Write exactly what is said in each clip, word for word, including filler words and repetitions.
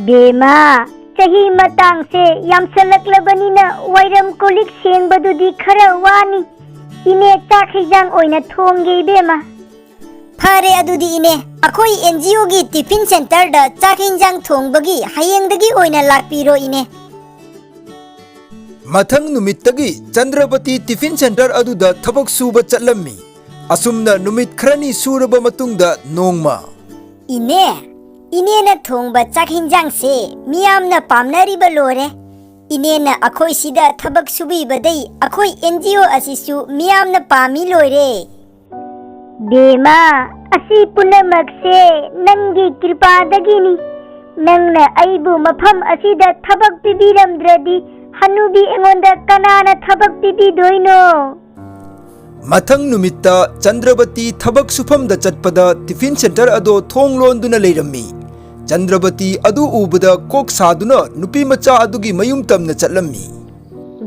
ꯕꯦꯝꯃ, ꯆꯍꯤ ꯃꯇꯥꯡꯁꯦ ꯌꯥꯝꯁꯜꯂꯛꯂꯕꯅꯤꯅ ꯋꯥꯏꯔꯝ ꯀꯣꯜꯂꯤꯛ ꯁꯦꯡꯕꯗꯨꯗꯤ ꯈꯔ ꯋꯥꯅꯤ꯫ ꯏꯅꯦ, ꯆꯥꯛ ꯍꯩꯖꯥꯡ ꯑꯣꯏꯅ ꯊꯣꯡꯒꯦ, ꯏꯕꯦꯝꯃ꯫ ꯐꯔꯦ ꯑꯗꯨꯗꯤ ꯏꯅꯦ, ꯑꯩꯈꯣꯏ ꯑꯦꯟ ꯖꯤ ꯑꯣꯒꯤ ꯇꯤꯐꯤꯟ ꯁꯦꯟꯇꯔꯗ ꯆꯥꯛ ꯍꯦꯟꯖꯥꯡ ꯊꯣꯡꯕꯒꯤ ꯍꯌꯦꯡꯗꯒꯤ ꯑꯣꯏꯅ ꯂꯥꯛꯄꯤꯔꯣ ꯏꯅꯦ꯫ ꯃꯊꯪ ꯅꯨꯃꯤꯠꯇꯒꯤ ꯆꯟꯗ꯭ꯔꯕꯇꯤ ꯇꯤꯐꯤꯟ ꯁꯦꯟꯇꯔ ꯑꯗꯨꯗ ꯊꯕꯛ ꯁꯨꯕ ꯆꯠꯂꯝꯃꯤ꯫ ꯑꯁꯨꯝꯅ ꯅꯨꯃꯤꯠ ꯈꯔꯅꯤ ꯁꯨꯔꯕ ꯃꯇꯨꯡꯗ ꯅꯣꯡꯃ꯫ ꯏꯅꯦ, ꯏꯅꯦꯅ ꯊꯣꯡꯕ ꯆꯥꯛ ꯍꯦꯟꯖꯥꯡꯁꯦ ꯃꯤꯌꯥꯝꯅ ꯄꯥꯝꯅꯔꯤꯕ ꯂꯣꯏꯔꯦ꯫ ꯏꯅꯦꯅ ꯑꯩꯈꯣꯏ ꯁꯤꯗ ꯊꯕꯛ ꯁꯨꯕꯤꯕꯗꯩ ꯑꯩꯈꯣꯏ ꯑꯦꯟ ꯖꯤ ꯑꯣ ꯑꯁꯤꯁꯨ ꯃꯤꯌꯥꯝꯅ ꯄꯥꯝꯃꯤ ꯂꯣꯏꯔꯦ꯫ ꯕꯦꯝꯃ, ꯑꯁꯤ ꯄꯨꯝꯅꯃꯛꯁꯦ ꯅꯪꯒꯤ ꯀ꯭ꯔꯤꯄꯥꯗꯒꯤꯅꯤ꯫ ꯅꯪꯅ ꯑꯩꯕꯨ ꯃꯐꯝ ꯑꯁꯤꯗ ꯊꯕꯛ ꯄꯤꯕꯤꯔꯝꯗ꯭ꯔꯗꯤ ꯍꯅꯨꯕꯤ ꯑꯩꯉꯣꯟꯗ ꯀꯅꯥꯅ ꯊꯕꯛ ꯄꯤꯕꯤꯗꯣꯏꯅꯣ? ꯃꯊꯪ ꯅꯨꯃꯤꯠꯇ ꯆꯟꯗ꯭ꯔꯕꯇꯤ ꯊꯕꯛ ꯁꯨꯐꯝꯗ ꯆꯠꯄꯗ ꯇꯤꯐꯤꯟ ꯁꯦꯟꯇꯔ ꯑꯗꯣ ꯊꯣꯡ ꯂꯣꯟꯗꯨꯅ ꯂꯩꯔꯝꯃꯤ꯫ ꯆꯟꯗ꯭ꯔꯕꯇꯤ ꯑꯗꯨ ꯎꯕꯗ ꯀꯣꯛ ꯁꯥꯗꯨꯅ ꯅꯨꯄꯤ ꯃꯆꯥ ꯑꯗꯨꯒꯤ ꯃꯌꯨꯝ ꯇꯝꯅ ꯆꯠꯂꯝꯃꯤ꯫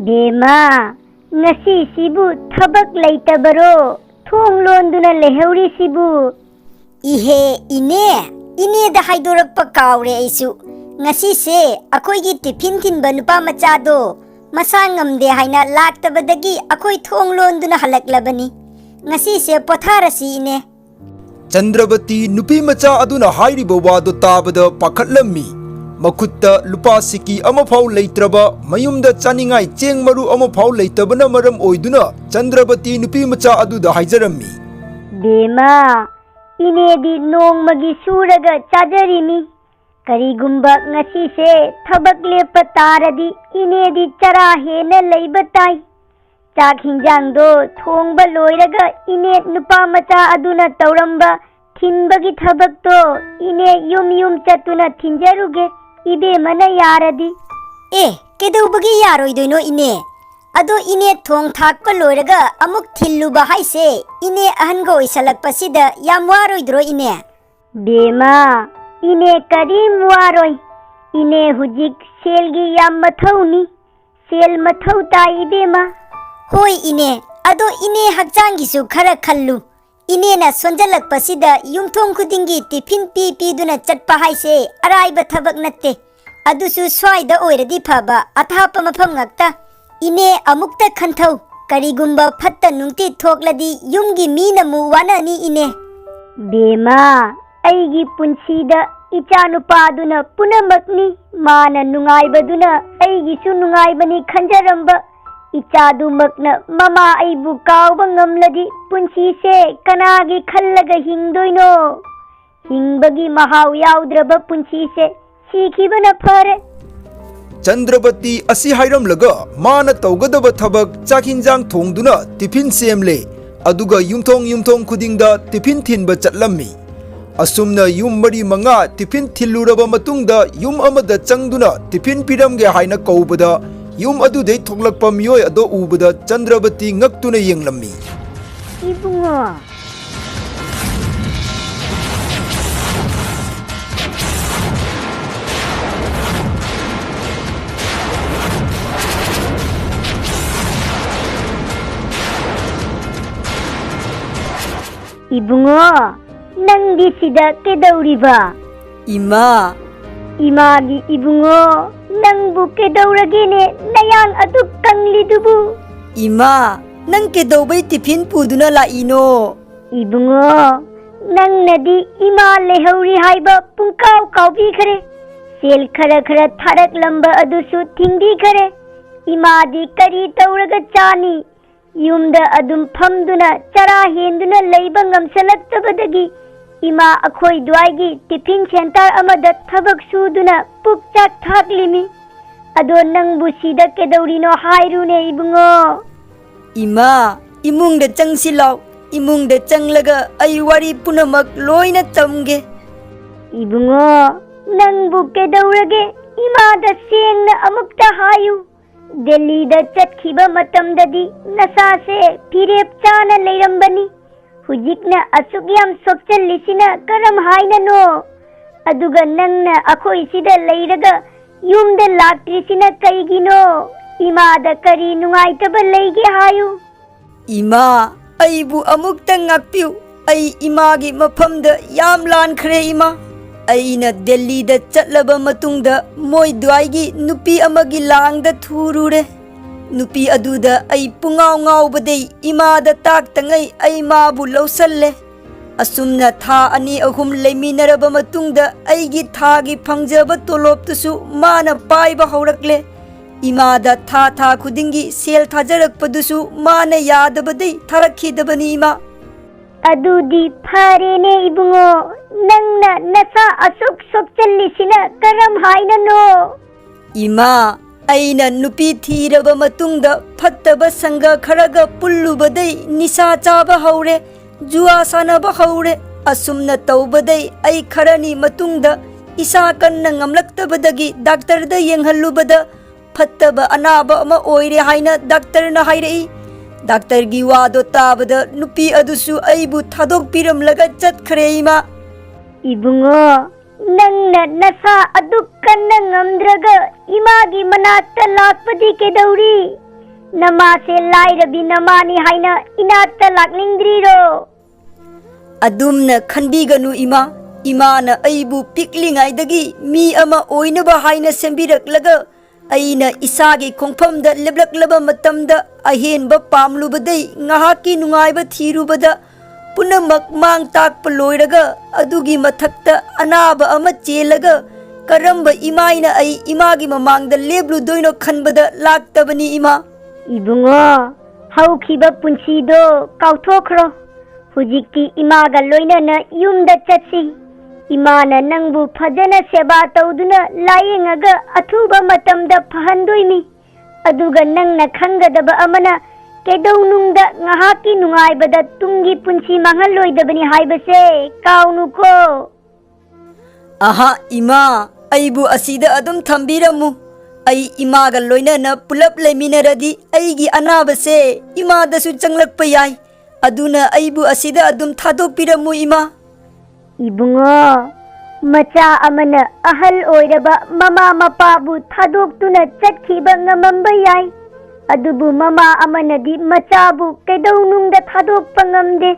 ꯕꯦꯝꯃ, ꯉꯁꯤꯁꯤꯕꯨ ꯊꯕꯛ ꯂꯩꯇꯕꯔꯣ? ꯊꯣꯡ ꯂꯣꯟꯗꯨꯅ ꯂꯩꯍꯧꯔꯤꯁꯤꯕꯨ? ꯏꯍꯦ, ꯏꯅꯦ, ꯏꯅꯦꯗ ꯍꯥꯏꯗꯣꯔꯛꯄ ꯀꯥꯎꯔꯦ ꯑꯩꯁꯨ꯫ ꯉꯁꯤꯁꯦ ꯑꯩꯈꯣꯏꯒꯤ ꯇꯤꯐꯤꯟ ꯊꯤꯟꯕ ꯅꯨꯄꯥ ꯃꯆꯥꯗꯣ ꯃꯁꯥ ꯉꯝꯗꯦ ꯍꯥꯏꯅ ꯂꯥꯛꯇꯕꯗꯒꯤ ꯑꯩꯈꯣꯏ ꯊꯣꯡ ꯂꯣꯟꯗꯨꯅ ꯍꯜꯂꯛꯂꯕꯅꯤ꯫ ꯉꯁꯤꯁꯦ ꯄꯣꯊꯥꯔꯁꯤ ꯏꯅꯦ꯫ ꯆꯟꯗ꯭ꯔꯕꯇꯤ ꯅꯨꯄꯤ ꯃꯆꯥ ꯑꯗꯨꯅ ꯍꯥꯏꯔꯤꯕ ꯋꯥꯗꯨ ꯇꯥꯕꯗ ꯄꯥꯈꯠꯂꯝꯃꯤ꯫ ꯃꯈꯨꯠꯇ ꯂꯨꯄꯥ ꯁꯤꯀꯤ ꯑꯃꯐꯥꯎ ꯂꯩꯇ꯭ꯔꯕ, ꯃꯌꯨꯝꯗ ꯆꯥꯅꯤꯡꯉꯥꯏ ꯆꯦꯡ ꯃꯔꯨ ꯑꯃꯐꯥꯎ ꯂꯩꯇꯕꯅ ꯃꯔꯝ ꯑꯣꯏꯗꯨꯅ ꯆꯟꯗ꯭ꯔꯕꯇꯤ ꯅꯨꯄꯤ ꯃꯆꯥ ꯑꯗꯨꯗ ꯍꯥꯏꯖꯔꯝꯃꯤ꯫ ꯕꯦꯝꯃ, ꯏꯅꯦꯗꯤ ꯅꯣꯡꯃꯒꯤ ꯁꯨꯔꯒ ꯆꯥꯖꯔꯤꯅꯤ꯫ ꯀꯔꯤꯒꯨꯝꯕ ꯉꯁꯤꯁꯦ ꯊꯕꯛ ꯂꯦꯞꯄ ꯇꯥꯔꯗꯤ ꯏꯅꯦꯗꯤ ꯆꯔꯥ ꯍꯦꯟꯅ ꯂꯩꯕ ꯇꯥꯏ꯫ ꯆꯥꯛ ꯍꯤꯟꯖꯥꯡꯗꯣ ꯊꯣꯡꯕ ꯂꯣꯏꯔꯒ ꯏꯅꯦ ꯅꯨꯄꯥ ꯃꯆꯥ ꯑꯗꯨꯅ ꯇꯧꯔꯝꯕ ꯊꯤꯟꯕꯒꯤ ꯊꯕꯛꯇꯣ ꯏꯅꯦ ꯌꯨꯝ ꯌꯨꯝ ꯆꯠꯇꯨꯅ ꯊꯤꯟꯖꯔꯨꯒꯦ, ꯏꯕꯦꯝꯃꯅ ꯌꯥꯔꯗꯤ꯫ ꯑꯦ, ꯀꯩꯗꯧꯕꯒꯤ ꯌꯥꯔꯣꯏꯗꯣꯏꯅꯣ ꯏꯅꯦ? ꯑꯗꯣ ꯏꯅꯦ ꯊꯣꯡ ꯊꯥꯛꯄ ꯂꯣꯏꯔꯒ ꯑꯃꯨꯛ ꯊꯤꯜꯂꯨꯕ ꯍꯥꯏꯁꯦ ꯏꯅꯦ ꯑꯍꯟꯒ ꯑꯣꯏꯁꯜꯂꯛꯄꯁꯤꯗ ꯌꯥꯝ ꯋꯥꯔꯣꯏꯗ꯭ꯔꯣ ꯏꯅꯦ? ꯕꯦꯝꯃ, ꯏꯅꯦ ꯀꯔꯤꯝ ꯋꯥꯔꯣꯏ꯫ ꯏꯅꯦ ꯍꯧꯖꯤꯛ ꯁꯦꯜꯒꯤ ꯌꯥꯝ ꯃꯊꯧꯅꯤ꯫ ꯁꯦꯜ ꯃꯊꯧ ꯇꯥꯏ ꯏꯕꯦꯝꯃ꯫ ꯍꯣꯏ ꯏꯅꯦ, ꯑꯗꯣ ꯏꯅꯦ ꯍꯛꯆꯥꯡꯒꯤꯁꯨ ꯈꯔ ꯈꯜꯂꯨ꯫ ꯏꯅꯦꯅ ꯁꯣꯟꯖꯜꯂꯛꯄꯁꯤꯗ ꯌꯨꯝꯊꯣꯡ ꯈꯨꯗꯤꯡꯒꯤ ꯇꯤꯐꯤꯟ ꯄꯤ ꯄꯤꯗꯨꯅ ꯆꯠꯄ ꯍꯥꯏꯁꯦ ꯑꯔꯥꯏꯕ ꯊꯕꯛ ꯅꯠꯇꯦ꯫ ꯑꯗꯨꯁꯨ ꯁ꯭ꯋꯥꯏꯗ ꯑꯣꯏꯔꯗꯤ ꯐꯕ, ꯑꯊꯥꯞꯄ ꯃꯐꯝ ꯉꯥꯛꯇ꯫ ꯏꯅꯦ, ꯑꯃꯨꯛꯇ ꯈꯟꯊꯧ, ꯀꯔꯤꯒꯨꯝꯕ ꯐꯠꯇ ꯅꯨꯡꯗ ꯊꯣꯛꯂꯗꯤ ꯌꯨꯝꯒꯤ ꯃꯤꯅ ꯃꯨꯛ ꯋꯥꯅꯅꯤ ꯏꯅꯦ꯫ ꯕꯦꯝꯃ, ꯑꯩꯒꯤ ꯄꯨꯟꯁꯤꯗ ꯏꯆꯥꯅꯨꯄꯥꯗꯨꯅ ꯄꯨꯝꯅꯃꯛꯅꯤ, ꯃꯥꯅ ꯅꯨꯡꯉꯥꯏꯕꯗꯨꯅ ꯑꯩꯒꯤꯁꯨ ꯅꯨꯡꯉꯥꯏꯕꯅꯤ ꯈꯟꯖꯔꯝꯕ ꯏꯆꯥꯗꯨꯃꯛꯅ ꯃꯃꯥ ꯑꯩꯕꯨ ꯀꯥꯎꯕ ꯉꯝꯂꯗꯤ ꯄꯨꯟꯁꯤꯁꯦ ꯀꯅꯥꯒꯤ ꯈꯜꯂꯒ ꯍꯤꯡꯗꯣꯏꯅꯣ? ꯍꯤꯡꯕꯒꯤ ꯃꯍꯥꯎ ꯌꯥꯎꯗ꯭ꯔꯕ ꯄꯨꯟꯁꯤꯁꯦ ꯁꯤꯈꯤꯕꯅ ꯐꯔꯦ꯫ ꯆꯟꯗ꯭ꯔꯕꯇꯤ ꯑꯁꯤ ꯍꯥꯏꯔꯝꯂꯒ ꯃꯥꯅ ꯇꯧꯒꯗꯕ ꯊꯕꯛ ꯆꯥꯛ ꯍꯤꯟꯖꯥꯡ ꯊꯣꯡꯗꯨꯅ ꯇꯤꯐꯤꯟ ꯁꯦꯝꯂꯦ꯫ ꯑꯗꯨꯒ ꯌꯨꯝꯊꯣꯡ ꯌꯨꯝꯊꯣꯡ ꯈꯨꯗꯤꯡꯗ ꯇꯤꯐꯤꯟ ꯊꯤꯟꯕ ꯆꯠꯂꯝꯃꯤ꯫ ꯑꯁꯨꯝꯅ ꯌꯨꯝ ꯃꯔꯤ ꯃꯉꯥ ꯇꯤꯐꯤꯟ ꯊꯤꯜꯂꯨꯔꯕ ꯃꯇꯨꯡꯗ ꯌꯨꯝ ꯑꯃꯗ ꯆꯪꯗꯨꯅ ꯇꯤꯐꯤꯟ ꯄꯤꯔꯝꯒꯦ ꯍꯥꯏꯅ ꯀꯧꯕꯗ ꯌꯨꯝ ꯑꯗꯨꯗꯩ ꯊꯣꯛꯂꯛꯄ ꯃꯤꯑꯣꯏ ꯑꯗꯣ ꯎꯕꯗ ꯆꯟꯗ꯭ꯔꯕꯇꯤ ꯉꯛꯇꯨꯅ ꯌꯦꯡꯂꯝꯃꯤ꯫ ꯏꯕꯨꯡꯉꯣ, ꯏꯕꯨꯡꯉꯣ, ꯅꯪꯗꯤ ꯁꯤꯗ ꯀꯩꯗꯧꯔꯤꯕ? ꯏꯃꯥ! ꯏꯃꯥꯒꯤ ꯏꯕꯨꯡꯉꯣ, ꯅꯪꯕꯨ ꯀꯩꯗꯧꯔꯒꯦꯅꯦ ꯅꯌꯥꯡ ꯑꯗꯨꯛ ꯀꯪꯂꯤꯗꯨꯕꯨ? ꯏꯃꯥ! ꯅꯪ ꯀꯩꯗꯧꯕꯩ ꯇꯤꯐꯤꯟ ꯄꯨꯗꯨꯅ ꯂꯥꯛꯏꯅꯣ? ꯏꯕꯨꯡꯉꯣ, ꯅꯪꯅꯗꯤ ꯏꯃꯥ ꯂꯩꯍꯧꯔꯤ ꯍꯥꯏꯕ ꯄꯨꯡꯀꯥꯎ ꯀꯥꯎꯕꯤꯈ꯭ꯔꯦ꯫ ꯁꯦꯜ ꯈꯔ ꯈꯔ ꯊꯥꯔꯛꯂꯝꯕ ꯑꯗꯨꯁꯨ ꯊꯤꯡꯕꯤꯈ꯭ꯔꯦ꯫ ꯏꯃꯥꯗꯤ ꯀꯔꯤ ꯇꯧꯔꯒ ꯆꯥꯅꯤ? ꯌꯨꯝꯗ ꯑꯗꯨꯝ ꯐꯝꯗꯨꯅ ꯆꯔꯥ ꯍꯦꯟꯗꯨꯅ ꯂꯩꯕ ꯉꯝꯁꯜꯂꯛꯇꯕꯗꯒꯤ ꯏꯃꯥ ꯑꯩꯈꯣꯏ ꯗ꯭ꯋꯥꯏꯒꯤ ꯇꯤꯐꯤꯟ ꯁꯦꯟꯇꯔ ꯑꯃꯗ ꯊꯕꯛ ꯁꯨꯗꯨꯅ ꯄꯨꯛ ꯆꯥꯛ ꯊꯥꯛꯂꯤꯃꯤ꯫ ꯑꯗꯣ ꯅꯪꯕꯨ ꯁꯤꯗ ꯀꯩꯗꯧꯔꯤꯅꯣ ꯍꯥꯏꯔꯨꯅꯦ ꯏꯕꯨꯡꯉꯣ꯫ ꯏꯃꯥ, ꯏꯃꯨꯡꯗ ꯆꯪꯁꯤ ꯂꯥꯎ꯫ ꯏꯃꯨꯡꯗ ꯆꯪꯂꯒ ꯑꯩ ꯋꯥꯔꯤ ꯄꯨꯝꯅꯃꯛ ꯂꯣꯏꯅ ꯇꯝꯒꯦ꯫ ꯏꯕꯨꯡꯉꯣ, ꯅꯪꯕꯨ ꯀꯩꯗꯧꯔꯒꯦ? ꯏꯃꯥꯗ ꯁꯦꯡꯅ ꯑꯃꯨꯛꯇ ꯍꯥꯏꯌꯨ꯫ ꯗꯦꯜꯂꯤꯗ ꯆꯠꯈꯤꯕ ꯃꯇꯝꯗꯗꯤ ꯅꯁꯥꯁꯦ ꯐꯤꯔꯦꯞ ꯆꯥꯅ ꯂꯩꯔꯝꯕꯅꯤ꯫ ꯍꯧꯖꯤꯛꯅ ꯑꯁꯨꯛ ꯌꯥꯝ ꯁꯣꯛꯆꯜꯂꯤꯁꯤꯅ ꯀꯔꯝ ꯍꯥꯏꯅꯅꯣ? ꯑꯗꯨꯒ ꯅꯪꯅ ꯑꯩꯈꯣꯏꯁꯤꯗ ꯂꯩꯔꯒ ꯌꯨꯝꯗ ꯂꯥꯛꯇ꯭ꯔꯤꯁꯤꯅ ꯀꯩꯒꯤꯅꯣ? ꯏꯃꯥꯗ ꯀꯔꯤ ꯅꯨꯡꯉꯥꯏꯇꯕ ꯂꯩꯒꯦ ꯍꯥꯏꯌꯨ꯫ ꯏꯃꯥ, ꯑꯩꯕꯨ ꯑꯃꯨꯛꯇ ꯉꯥꯛꯄꯤꯌꯨ꯫ ꯑꯩ ꯏꯃꯥꯒꯤ ꯃꯐꯝꯗ ꯌꯥꯝ ꯂꯥꯟꯈ꯭ꯔꯦ, ꯏꯃꯥ꯫ ꯑꯩꯅ ꯗꯦꯜꯂꯤꯗ ꯆꯠꯂꯕ ꯃꯇꯨꯡꯗ ꯃꯣꯏ ꯗ꯭ꯋꯥꯏꯒꯤ ꯅꯨꯄꯤ ꯑꯃꯒꯤ ꯂꯥꯡꯗ ꯊꯨꯔꯨꯔꯦ꯫ ꯅꯨꯄꯤ ꯑꯗꯨꯗ ꯑꯩ ꯄꯨꯡꯉꯥꯎ ꯉꯥꯎꯕꯗꯩ ꯏꯃꯥꯗ ꯇꯥꯛꯇꯉꯩ ꯑꯩ ꯃꯥꯕꯨ ꯂꯧꯁꯜꯂꯦ꯫ ꯑꯁꯨꯝꯅ ꯊꯥ ꯑꯅꯤ ꯑꯍꯨꯝ ꯂꯩꯃꯤꯟꯅꯔꯕ ꯃꯇꯨꯡꯗ ꯑꯩꯒꯤ ꯊꯥꯒꯤ ꯐꯪꯖꯕ ꯇꯣꯂꯣꯞꯇꯨꯁꯨ ꯃꯥꯅ ꯄꯥꯏꯕ ꯍꯧꯔꯛꯂꯦ꯫ ꯏꯃꯥꯗ ꯊꯥ ꯊꯥ ꯈꯨꯗꯤꯡꯒꯤ ꯁꯦꯜ ꯊꯥꯖꯔꯛꯄꯗꯨꯁꯨ ꯃꯥꯅ ꯌꯥꯗꯕꯗꯩ ꯊꯥꯔꯛꯈꯤꯗꯕꯅꯤ, ꯏꯃꯥ꯫ ꯑꯗꯨꯗꯤ ꯐꯔꯦꯅꯦ ꯏꯕꯨꯡꯉꯣ, ꯅꯪꯅ ꯅꯁꯥ ꯑꯁꯨꯛ ꯁꯣꯛꯆꯜꯂꯤꯁꯤꯅ ꯀꯔꯝ ꯍꯥꯏꯅꯅꯣ? ꯏꯃꯥ, ꯑꯩꯅ ꯅꯨꯄꯤ ꯊꯤꯔꯕ ꯃꯇꯨꯡꯗ ꯐꯠꯇꯕ ꯁꯪꯒ ꯈꯔꯒ ꯄꯨꯜꯂꯨꯕꯗꯩ ꯅꯤꯁꯥ ꯆꯥꯕ ꯍꯧꯔꯦ, ꯖꯨꯋꯥ ꯁꯥꯟꯅꯕ ꯍꯧꯔꯦ꯫ ꯑꯁꯨꯝꯅ ꯇꯧꯕꯗꯩ ꯑꯩ ꯈꯔꯅꯤ ꯃꯇꯨꯡꯗ ꯏꯁꯥ ꯀꯟꯅ ꯉꯝꯂꯛꯇꯕꯗꯒꯤ ꯗꯥꯛꯇꯔꯗ ꯌꯦꯡꯍꯜꯂꯨꯕꯗ ꯐꯠꯇꯕ ꯑꯅꯥꯕ ꯑꯃ ꯑꯣꯏꯔꯦ ꯍꯥꯏꯅ ꯗꯥꯛꯇꯔꯅ ꯍꯥꯏꯔꯛꯏ꯫ ꯗꯥꯛꯇꯔꯒꯤ ꯋꯥꯗꯣ ꯇꯥꯕꯗ ꯅꯨꯄꯤ ꯑꯗꯨꯁꯨ ꯑꯩꯕꯨ ꯊꯥꯗꯣꯛꯄꯤꯔꯝꯂꯒ ꯆꯠꯈ꯭ꯔꯦ, ꯏꯃꯥ꯫ ꯏꯕꯨꯡꯉꯣ, ꯅꯪꯅ ꯅꯁꯥ ꯑꯗꯨꯛ ꯀꯟꯅ ꯉꯝꯗ꯭ꯔꯒ ꯏꯃꯥꯒꯤ ꯃꯅꯥꯛꯇ ꯂꯥꯛꯄꯗꯤ ꯀꯩꯗꯧꯔꯤ? ꯅꯃꯥꯁꯦ ꯂꯥꯏꯔꯕꯤ ꯅꯃꯥꯅꯤ ꯍꯥꯏꯅ ꯏꯅꯥꯛꯇ ꯂꯥꯛꯅꯤꯡꯗ꯭ꯔꯤꯔꯣ? ꯑꯗꯨꯝꯅ ꯈꯟꯕꯤꯒꯅꯨ, ꯏꯃꯥ꯫ ꯏꯃꯥꯅ ꯑꯩꯕꯨ ꯄꯤꯛꯂꯤꯉꯩꯗꯒꯤ ꯃꯤ ꯑꯃ ꯑꯣꯏꯅꯕ ꯍꯥꯏꯅ ꯁꯦꯝꯕꯤꯔꯛꯂꯒ ꯑꯩꯅ ꯏꯁꯥꯒꯤ ꯈꯣꯡꯐꯝꯗ ꯂꯦꯞꯂꯛꯂꯕ ꯃꯇꯝꯗ ꯑꯍꯦꯟꯕ ꯄꯥꯝꯂꯨꯕꯗꯩ ꯉꯥꯏꯍꯥꯛꯀꯤ ꯅꯨꯡꯉꯥꯏꯕ ꯊꯤꯔꯨꯕꯗ ꯄꯨꯝꯅꯃꯛ ꯃꯥꯡ ꯇꯥꯛꯄ ꯂꯣꯏꯔꯒ ꯑꯗꯨꯒꯤ ꯃꯊꯛꯇ ꯑꯅꯥꯕ ꯑꯃ ꯆꯦꯜꯂꯒ ꯀꯔꯝꯕ ꯏꯃꯥꯏꯅ ꯑꯩ ꯏꯃꯥꯒꯤ ꯃꯃꯥꯡꯗ ꯂꯦꯞꯂꯨꯗꯣꯏꯅꯣ ꯈꯟꯕꯗ ꯂꯥꯛꯇꯕꯅꯤ, ꯏꯃꯥ꯫ ꯏꯕꯨꯡꯉꯣ, ꯍꯧꯈꯤꯕ ꯄꯨꯟꯁꯤꯗꯣ ꯀꯥꯎꯊꯣꯛꯈ꯭ꯔꯣ꯫ ꯍꯧꯖꯤꯛꯇꯤ ꯏꯃꯥꯒ ꯂꯣꯏꯅꯅ ꯌꯨꯝꯗ ꯆꯠꯁꯤ꯫ ꯏꯃꯥꯅ ꯅꯪꯕꯨ ꯐꯖꯅ ꯁꯦꯕꯥ ꯇꯧꯗꯨꯅ ꯂꯥꯌꯦꯡꯉꯒ ꯑꯊꯨꯕ ꯃꯇꯝꯗ ꯐꯍꯟꯗꯣꯏꯅꯤ꯫ ꯑꯗꯨꯒ ꯅꯪꯅ ꯈꯪꯒꯗꯕ ꯑꯃꯅ, ꯀꯩꯗꯧꯅꯨꯡꯗ ꯉꯥꯏꯍꯥꯛꯀꯤ ꯅꯨꯡꯉꯥꯏꯕꯗ ꯇꯨꯡꯒꯤ ꯄꯨꯟꯁꯤ ꯃꯥꯡꯍꯜꯂꯣꯏꯗꯕꯅꯤ ꯍꯥꯏꯕꯁꯦ ꯀꯥꯎꯅꯨꯀꯣ꯫ ꯑꯍꯥ, ꯏꯃꯥ, ꯑꯩꯕꯨ ꯑꯁꯤꯗ ꯑꯗꯨꯝ ꯊꯝꯕꯤꯔꯝꯃꯨ꯫ ꯑꯩ ꯏꯃꯥꯒ ꯂꯣꯏꯅꯅ ꯄꯨꯂꯞ ꯂꯩꯃꯤꯟꯅꯔꯗꯤ ꯑꯩꯒꯤ ꯑꯅꯥꯕꯁꯦ ꯏꯃꯥꯗꯁꯨ ꯆꯪꯂꯛꯄ ꯌꯥꯏ꯫ ꯑꯗꯨꯅ ꯑꯩꯕꯨ ꯑꯁꯤꯗ ꯑꯗꯨꯝ ꯊꯥꯗꯣꯛꯄꯤꯔꯝꯃꯨ, ꯏꯃꯥ꯫ ꯏꯕꯨꯡꯉꯣ, ꯃꯆꯥ ꯑꯃꯅ ꯑꯍꯜ ꯑꯣꯏꯔꯕ ꯃꯃꯥ ꯃꯄꯥꯕꯨ ꯊꯥꯗꯣꯛꯇꯨꯅ ꯆꯠꯈꯤꯕ ꯉꯝꯃꯝꯕ ꯌꯥꯏ꯫ ꯑꯗꯨꯕꯨ ꯃꯃꯥ ꯑꯃꯅꯗꯤ ꯃꯆꯥꯕꯨ ꯀꯩꯗꯧꯅꯨꯡꯗ ꯊꯥꯗꯣꯛꯄ ꯉꯝꯗꯦ꯫